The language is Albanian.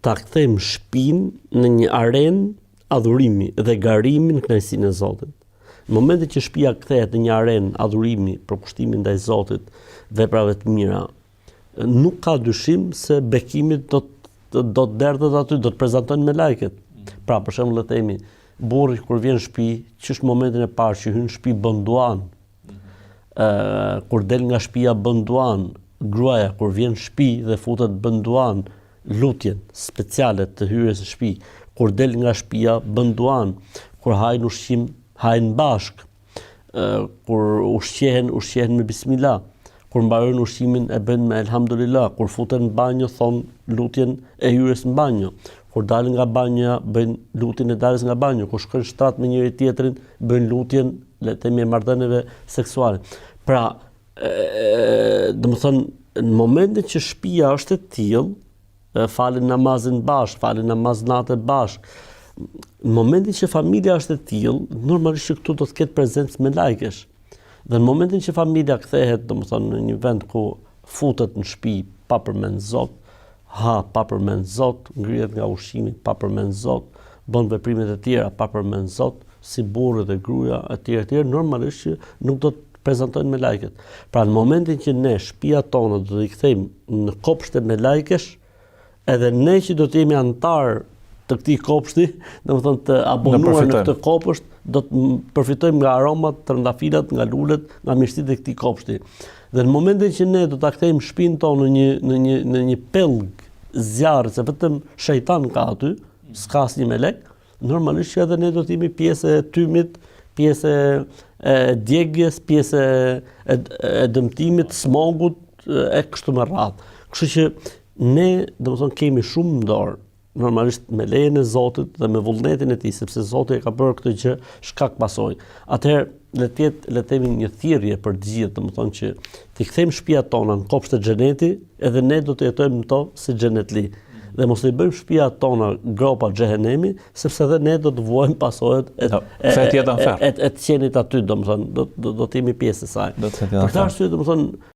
Ta kthejmë shpinë në një arenë adhurimi dhe garimi në kënaqësinë e Zotit. Në momentin që shtëpia kthehet në një arenë adhurimi, përkushtimi ndaj Zotit, veprave të mira, nuk ka dyshim se bekimi do të do të derdhet aty, do të prezantojnë melajket. Pra, për shembull, le të themi, burri kur vjen në shtëpi, qysh në momentin e parë që hyn në shtëpi bën duan. Ë kur del nga shtëpia bën duan, gruaja kur vjen në shtëpi dhe futet bën duan, lutjen speciale të hyrjes në shtëpi, kur del nga shtëpia bën duan, kur hajnë ushqim, hajnë bashkë, kur ushqehen, ushqehen me bismillah, kur mbarojnë ushqimin e bëjnë me elhamdulillah, kur futen në banjo thonë lutjen e hyrjes në banjo, kur dalin nga banjoja bëjnë lutjen e daljes nga banjo, kur shkojnë në shtrat me njëri tjetrin bëjnë lutjen le të themi e marrëdhënieve seksuale. Pra, domethënë në momentin që shtëpia është e tillë, falin namazin bashkë, falin namaz nate bashkë. Në momentin që familja është e tillë, normalisht që këtu do të ketë prezencë melajkesh. Dhe në momentin që familja kthehet, domethënë në një vend ku futet në shtëpi pa përmend Zot, ha pa përmend Zot, ngrihet nga ushqimi pa përmend Zot, bën veprimet e tjera pa përmend Zot, si burri dhe gruaja etj etj, normalisht që nuk do të prezantojnë melajket. Pra në momentin që ne shtëpia tona do t'i kthejmë në kopshte melajkesh, edhe ne që do të jemi anëtar të këtij kopshti, domethënë të abonuar në këtë kopsht, do të përfitojmë nga aromat, trëndafilat, nga lulet, nga mirësitë e këtij kopshti. Dhe në momentin që ne do ta kthejmë shtëpinë tonë në një në një në një pellg zjarri, se vetëm shejtan ka aty, s'ka asnjë melek, normalisht që edhe ne do të jemi pjesë e tymit, pjesë e djegies, pjesë e, e, e dëmtimit, smogut e kështu me radhë. Kështu që ne, domethënë, kemi shumë në dorë, normalisht me lejen e Zotit dhe me vullnetin e tij, sepse Zoti e ka bërë këtë gjë shkak pasojë. Atëherë le të jetë le të themi një thirrje për të gjithë, domethënë që t'i kthejmë shtëpiat tona në kopshte xheneti, edhe ne do të jetojmë në to si xhenetli. Dhe mos i bëjmë shtëpiat tona gropa xhehenemi, sepse edhe ne do të vuajmë pasojat e e e, e, e, e të qenit aty, domethënë, do do, do të jemi pjesë e saj. Do të Për këtë arsye, domethënë,